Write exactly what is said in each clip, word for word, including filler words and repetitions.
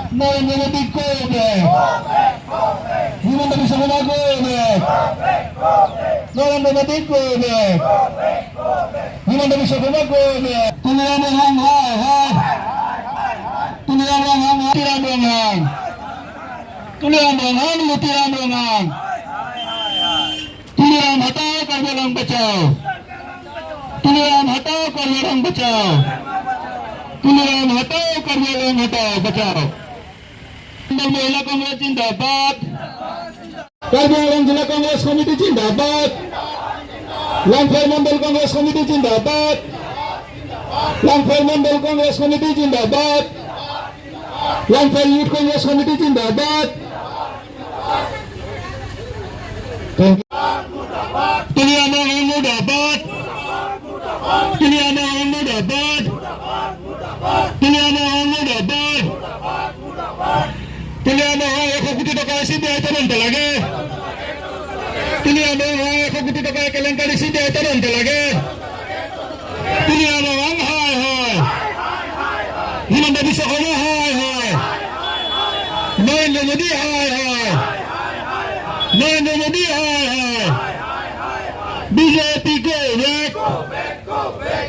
Narendra Modi go back. Himanta Biswa Sarma go back. Narendra Modi go back. Himanta Biswa Sarma go back. Tuliram Ronghang hai hai. Tuliram Ronghang hai. Tuliram Ronghang. Tuliram Ronghang. Tuliram Ronghang. Tuliram hatao, Karbi Anglong bachao. Tuliram hatao, Karbi Anglong bachao. Tuliram hatao, Karbi Anglong hatao, bachao. Mandal Mahila Congress zindabad. Karbi Anglong Zilla Congress Committee zindabad. Langpher Mandal Congress Committee zindabad. Langpher Mandal Congress Committee zindabad. Langpher Youth Congress Committee zindabad. Thank you. Tuliram Ronghang murdabad. Tuliram Ronghang murdabad. Tuliram Ronghang murdabad. Tuliram Ronghang ekho kuti tokar C B I tadonta lage. Tuliram Ronghang ekho kuti tokar kelenkari C B I tadonta lage. Tuliram Ronghang hai hai. Himanta Biswa Sarma hai hai. Narendra Modi hai hai. Narendra Modi hai hai. B J P go back.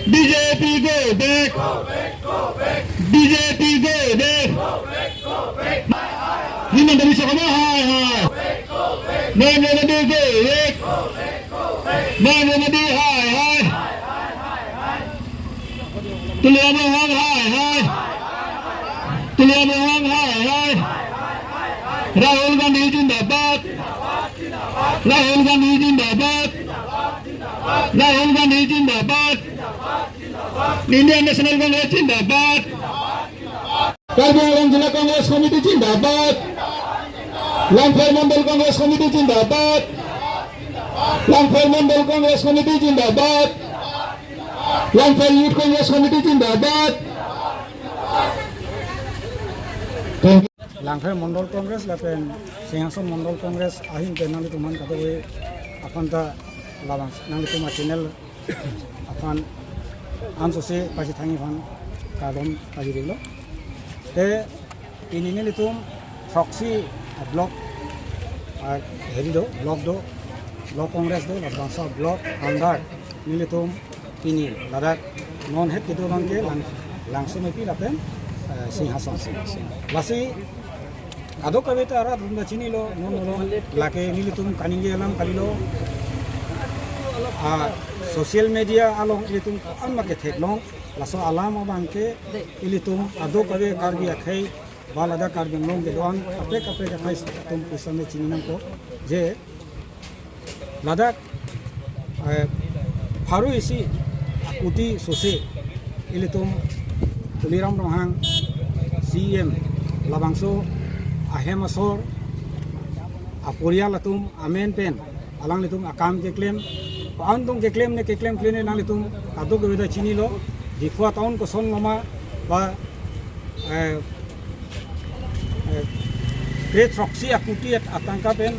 B J P go back. B J P go back. Himanta Biswa Sarma hai hai. Narendra Modi go back. Narendra Modi hai hai. Tuliram Ronghang hai hai. Tuliram Ronghang hai hai. Rahul Gandhi zindabad. Rahul Gandhi zindabad. Rahul Gandhi zindabad. Indian National Congress zindabad. Karbi Anglong Zilla Congress Committee zindabad. Langpher Mandal Congress Committee zindabad. Langpher Mandal Congress Committee zindabad. Langpher Youth Congress Committee zindabad. Thank you. Langpher Mandal Congress lapen Singhason Mandal Congress ahin pen nanglitum aphan kadokave aphan ta labang nanglitum a-channel aphan ansose pachethangji aphan kardom pajirlo. Te pini nelitum throksi a-block, a, heri do, block do, block congress do, labangso block under nelitum pini ladak non het kedo abangke Lang-, Langsomepi lapen, eh, Singhason. Lasi kadokave ta arat atum ta chinilo, non non lake nelitum kaningje alam kalilo. A, social media along ilitum ko-an ma ketheklong, laso alam abangke ilitum kadokave Karbi akhei ba ladak Karbi Anglong kedo-an kaprek kaprek akhei atum pusitame chini nangkok je ladak, eh, pharo isi akuti sose ilitum Tuliram Ronghang C E M labangso ahem asor aporial atum amen pen alanglitum akam keklem, ko-an atum keklem ne keklemkle ne nanglitum kadokave ta chinilo, Diphu atown koson loma ba, eh, eh, kre throksi akuti at-, atangka pen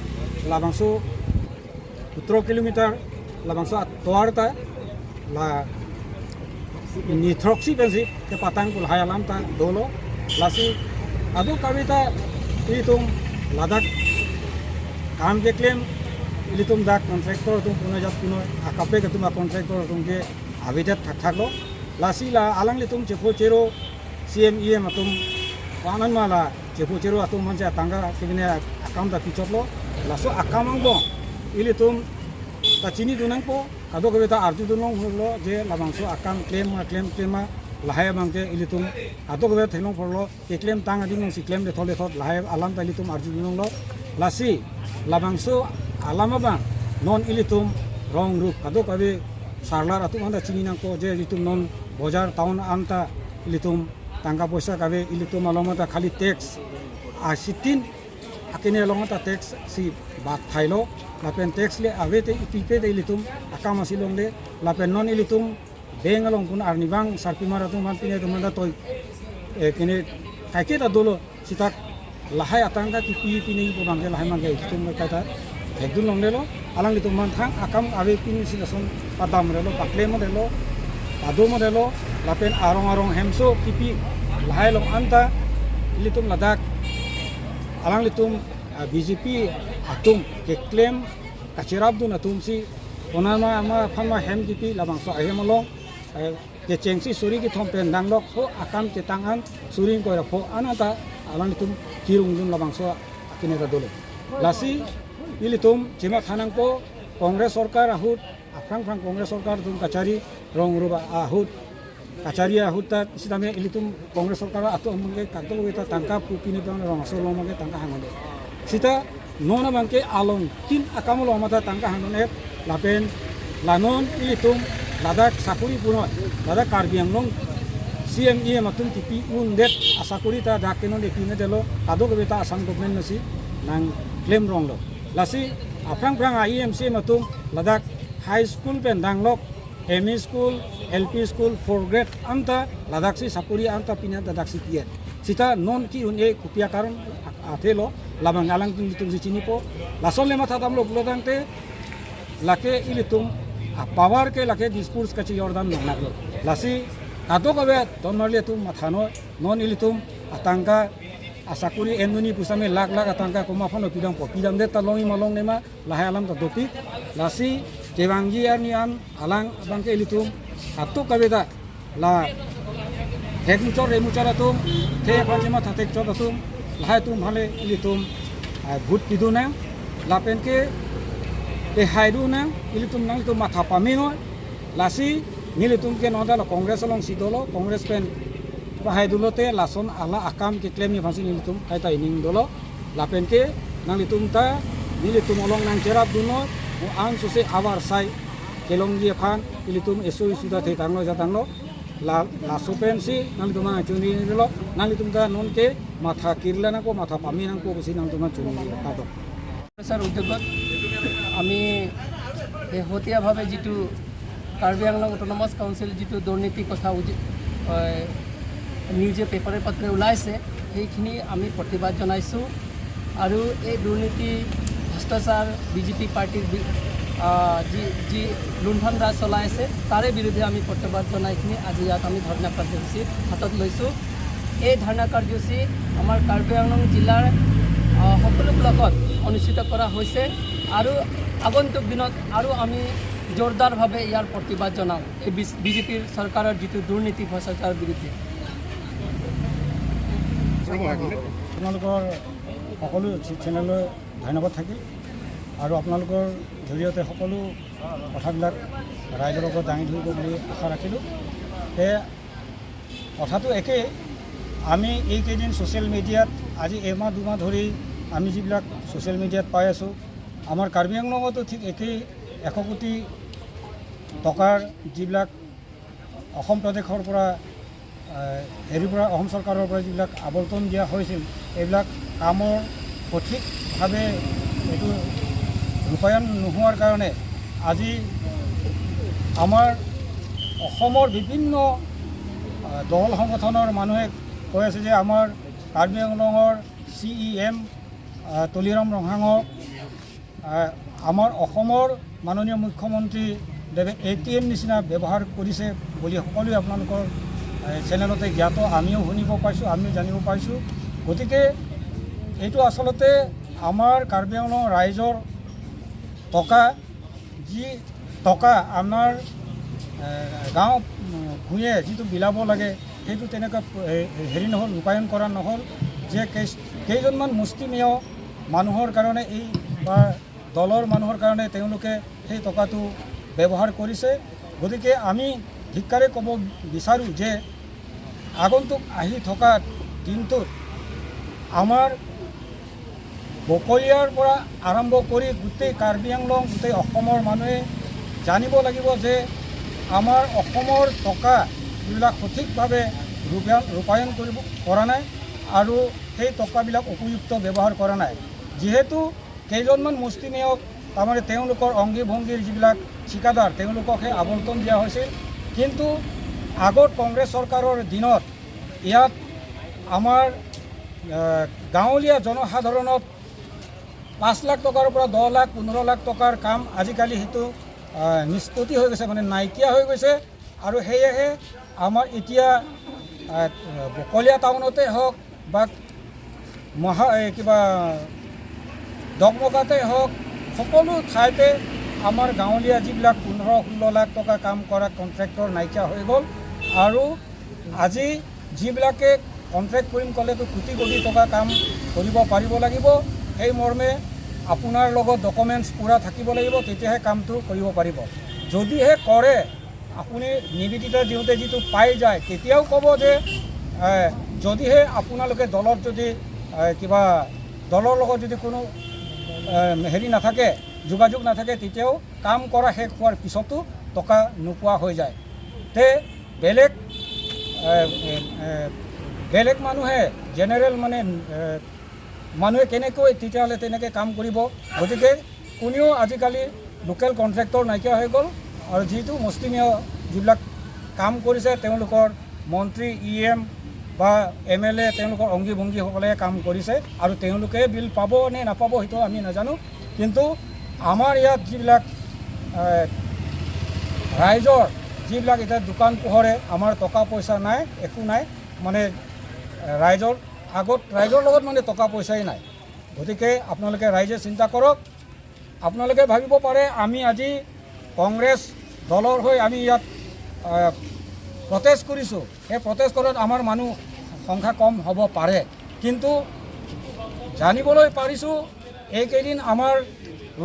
labangso sotro kilometer labangso atovar ta la ni throksi pensi kepatang pu lahai alam ta dolo. Lasi kadokave ta ilitum ladak kam keklem, ilitum dak contractor atum puna jat puna akaprek atum a-contractor atum ke avedet thakthaklo. Lasi la alanglitum chepho chero C E M E M atum ko-an ma la chepho chero atum mansi atangka kebine akam ta pichotlo. Laso akam angbong ilitum ta chinidun nangpo, kadokave ta arjudun longlo je labangso akam klem ma klemkle ma lahai abangke ilitum kadokave theklong porlo, keklem tang adim longsi klem lethot lethot lahai alam ta ilitum arjudun longlo. Lasi labangso alam abang non ilitum rong rup kadokave sarlar atum anta chini nangpo je ilitum non bojar town anta ilitum tangka poisa kave, ilitum along anta khali tax asitin akene along anta tax si bat thailo, lapen tax le ave te ipipe te ilitum akam asi longle, lapen non ilitum bank along pun arnivang sarpimar atum aphan pine atum anta toi, eh, kene kaike ta dolo, seta lahai atangka kipi pine ipo abangke lahai abangke itum kaita thekdun longlelo, alanglitum aphan thang akam avepin si lason padamrelo, paklemrelo, padomrelo, lapen arong arong hemso kipi lahai along anta Ilitum ladak alanglitum, ah, B J P atum keklem kacherapdun atumsi, konat ma, ma aphan ma hem kipi labangso ahem along, eh, kechengsi suri kethom pen danglok ho akam ketang an suri ingkoi ra pho an anta alanglitum kirungdun labangso akineta dolo. Lasi ilitum chematha nangpo, Congress sorkar ahut, aphrang phrang Congress sorkar atum kachari rong ruba ahut, kachari ahut ta sitame ilitum Congress sorkar atum abangke kadokave ta tangka pu pine pang rong asor along abangke tangka hang un-e. Sita non abangke alongtin akam along mata tangka hang un-e lapen la non ilitum ladak sakori punoi, ladak Karbi Anglong C M E M atum kipi undet asakori ta dak ke non epinedetlo, kadokave ta Assam government nasi nangklem ronglo. Lasi aphrang phrang a E M C M atum ladak high school pen danglok M E school, L P school, four grade anta ladaksi sakori anta pine ladaksi pi-et. Sita non ki-un-e kopi akaron a-, athelo, labang alangtum ilitumsi chinipo. Lason le matha damlo pulo tangte, lake ilitum a-power ke lake dispose kachejordam nangnaklo. Lasi kadokave donmarli atum mathanoi, non ilitum atangka asakori endunji pusitame lakh lakh atangka komat aphanlo pidampo, pidamdet ta longji ma longnema, lahai alam ta dopik. Lasi kevangji arni an alang abangke ilitum kadokave ta la thekmuchot remuchot atum, thek aphan chematha thekchot atum, lahai atum aphan le ilitum, ah, vote pidun nang, lapen ke pehai dun nang, ilitum nanglitum matha pamenoi. Lasi nelitum ke non ta la Congress alongsi dolo, Congress pen pahai dunlote lason ala akam keklemji aphansi nelitum kaita ining dolo. Lapen ke nanglitum ta nelitum along nangcherapdunlo, mo an suse abar sai kelongji aphan ilitum eso isu ta thekthanglo jatanglo. La, laso pensi nanglitum nangchunilo, nanglitum ta non ke matha kirla nangpo, matha pame nangpo pusi nanglitum nangchunilo. Kadok. Sir উদ্যোগত আমি শেহতীয়াভাৱে যিটো কাৰ্বি Anglong autonomous council যিটো দুৰ্নীতি কথা উজি-, এ, নিউজে পেপাৰে পত্ৰে ওলাইছে, সেইখিনি আমি প্ৰতিবাদ জনাইছোঁ। আৰু এই দুৰ্নীতি, ভ্ৰষ্টাচাৰ, বি জে পি পাৰ্টিৰ বি-, আ, যি, যি লুণ্ঠন ৰাজ চলাই আছে, তাৰে বিৰুদ্ধে আমি প্ৰতিবাদ জনাই কিনি আজি ইয়াত আমি ধৰ্ণা কাৰ্যসূচী হাতত লৈছোঁ। এই ধৰ্ণা কাৰ্যসূচী আমাৰ কাৰ্বি আংলং জিলাৰ, আহ, সকলো ব্লকত অনুষ্ঠিত কৰা হৈছে আৰু আগন্তুক দিনত আৰু আমি জোৰদাৰভাৱে ইয়াৰ প্ৰতিবাদ জনাম এই বি-, বি জে পিৰ চৰকাৰৰ যিটো দুৰ্নীতি ভ্ৰষ্টাচাৰৰ বিৰুদ্ধে। আপোনালোকৰ সকলো চে-, চেনেললৈ ধন্যবাদ থাকিল আৰু আপোনালোকৰ জৰিয়তে সকলো কথাবিলাক ৰাইজৰ লগত দাঙি ধৰিব বুলি আশা ৰাখিলোঁ। সেয়ে কথাটো একেই, আমি এইকেইদিন ছ'চিয়েল মিডিয়াত আজি এমাহ দুমাহ ধৰি আমি যিবিলাক ছ'চিয়েল মিডিয়াত পাই আছোঁ, আমাৰ কাৰ্বি আংলঙতো ঠিক একেই এশ কোটি টকাৰ যিবিলাক অসম প্ৰদেশৰ পৰা, এ, হেৰিৰ পৰা, অসম চৰকাৰৰ পৰা যিবিলাক আবণ্টন দিয়া হৈছিল, এইবিলাক কামৰ সঠিকভাৱে এইটো ৰূপায়ণ নোহোৱাৰ কাৰণে আজি আমাৰ অসমৰ বিভিন্ন, আ, দল সংগঠনৰ মানুহে কৈ আছে যে আমাৰ কাৰ্বি আংলঙৰ চি ই এম, আ, তুলিৰাম ৰংহাঙক, আ, আমাৰ অসমৰ মাননীয় মুখ্যমন্ত্ৰী দেৱে এ টি এম নিচিনা ব্যৱহাৰ কৰিছে বুলি সকলোৱে আপোনালোকৰ, এ, চেনেলতে জ্ঞাত, আমিও শুনিব পাইছোঁ, আমিও জানিব পাইছোঁ। গতিকে এইটো আচলতে আমাৰ কাৰ্বি আংলং ৰাইজৰ টকা, যি টকা আমাৰ, এ, গাঁও, উম, ভূঞে যিটো বিলাব লাগে, সেইটো তেনেকুৱা, এ, হেৰি নহ'ল, ৰূপায়ণ কৰা নহ'ল। যে কেই-, কেইজনমান মুষ্টিমেয় মানুহৰ কাৰণে এই বা দলৰ মানুহৰ কাৰণে তেওঁলোকে সেই টকাটো ব্যৱহাৰ কৰিছে। গতিকে আমি ধিক্কাৰে ক'ব বিচাৰোঁ যে আগন্তুক আহি থকা দিনটোত আমাৰ বকলীয়াৰ পৰা আৰম্ভ কৰি গোটেই কাৰ্বি আংলং, গোটেই অসমৰ মানুহে জানিব লাগিব যে আমাৰ অসমৰ টকা যিবিলাক সঠিকভাৱে ৰূপায়ণ, ৰূপায়ণ কৰিব পৰা নাই আৰু সেই টকাবিলাক উপযুক্ত ব্যৱহাৰ কৰা নাই। যিহেতু কেইজনমান মুষ্টিমেয়ক, তাৰমানে তেওঁলোকৰ অংগী ভংগীৰ যিবিলাক ঠিকাদাৰ, তেওঁলোককহে আবণ্টন দিয়া হৈছিল। কিন্তু আগত কংগ্ৰেছ চৰকাৰৰ দিনত ইয়াত আমাৰ, আহ, গাঁৱলীয়া জনসাধাৰণক পাঁচ লাখ টকাৰ পৰা দহ লাখ, পোন্ধৰ লাখ টকাৰ কাম আজিকালি সেইটো, আহ, নিষ্পত্তি হৈ গৈছে, মানে নাইকিয়া হৈ গৈছে। আৰু সেয়েহে আমাৰ এতিয়া, আহ, বকলীয়া টাউনতে হওক বা মহা এই কিবা ডগমগাতে হওক, সকলো ঠাইতে আমাৰ গাঁৱলীয়া যিবিলাক পোন্ধৰ ষোল্ল লাখ টকা কাম কৰা কণ্ট্ৰেক্টৰ নাইকিয়া হৈ গ'ল। আৰু আজি যিবিলাকে কণ্ট্ৰেক্ট কৰিম ক'লেতো কোটি কোটি টকা কাম কৰিব পাৰিব লাগিব। সেই মৰ্মে আপোনাৰ লগত ডকুমেণ্টছ পূৰা থাকিব লাগিব, তেতিয়াহে কামটো কৰিব পাৰিব। যদিহে কৰে, আপুনি নিবেদিতা দিওঁতে যিটো পাই যায়, তেতিয়াও ক'ব যে এ, যদিহে আপোনালোকে দলত যদি এ, কিবা দলৰ লগত যদি কোনো এ, হেৰি নাথাকে, যোগাযোগ নাথাকে, তেতিয়াও কাম কৰা শেষ হোৱাৰ পিছতো টকা নোপোৱা হৈ যায়। তে বেলেগ এ, এ, এ, বেলেগ মানুহে, জেনেৰেল মানে এ, মানুহে কেনেকৈ তেতিয়াহ'লে তেনেকৈ কাম কৰিব? গতিকে কোনেও আজিকালি লোকেল কণ্ট্ৰেক্টৰ নাইকিয়া হৈ গ'ল। আৰু যিটো মুষ্টিমেয় যিবিলাক কাম কৰিছে, তেওঁলোকৰ মন্ত্ৰী, ই এম বা এম এল এ, তেওঁলোকৰ অংগী ভংগীসকলে কাম কৰিছে। আৰু তেওঁলোকে বিল পাব নে নাপাব, সেইটো আমি নাজানো। কিন্তু আমাৰ ইয়াত যিবিলাক এ, ৰাইজৰ যিবিলাক এতিয়া দোকান পোহৰে, আমাৰ টকা পইচা নাই, একো নাই, মানে এ, ৰাইজৰ আগত, ৰাইজৰ লগত মানে টকা পইচাই নাই। গতিকে আপোনালোকে ৰাইজে চিন্তা কৰক। আপোনালোকে ভাবিব পাৰে আমি আজি কংগ্ৰেছ দলৰ হৈ আমি ইয়াত প্ৰটেষ্ট কৰিছোঁ। সেই প্ৰটেষ্ট কৰাত আমাৰ মানুহ সংখ্যা কম হ'ব পাৰে, কিন্তু জানিবলৈ পাৰিছোঁ এইকেইদিন আমাৰ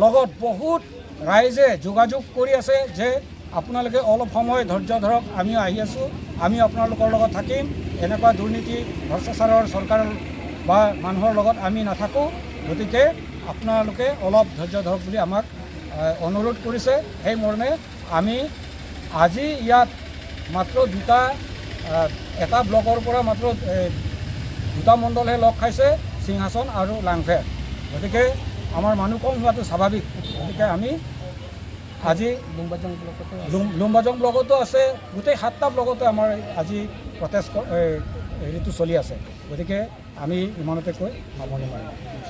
লগত বহুত ৰাইজে যোগাযোগ কৰি আছে যে আপোনালোকে অলপ সময় ধৈৰ্য ধৰক, আমি আহি আছোঁ, আমি আপোনালোকৰ লগত থাকিম। এনেকুৱা দুৰ্নীতি ভ্ৰষ্টাচাৰৰ চৰকাৰ বা মানুহৰ লগত আমি নাথাকোঁ। গতিকে আপোনালোকে অলপ ধৈৰ্য ধৰক বুলি আমাক এ, অনুৰোধ কৰিছে। সেই মৰ্মে আমি আজি ইয়াত মাত্ৰ দুটা, এ, এটা ব্লকৰ পৰা মাত্ৰ এ, দুটা মণ্ডলহে লগ খাইছে, সিংহাচন আৰু লাংফেৰ। গতিকে আমাৰ মানুহ কম হোৱাটো স্বাভাৱিক। গতিকে আমি আজি লুম্বাজং ব্লকতো আছে। লুম- লুম্বাজং ব্লকতো আছে, গোটেই সাতটা ব্লকতে আমাৰ আজি প্ৰটেষ্ট ক- এ, হেৰিটো চলি আছে। গতিকে আমি ইমানতে কৈ সামৰণি মাৰিম।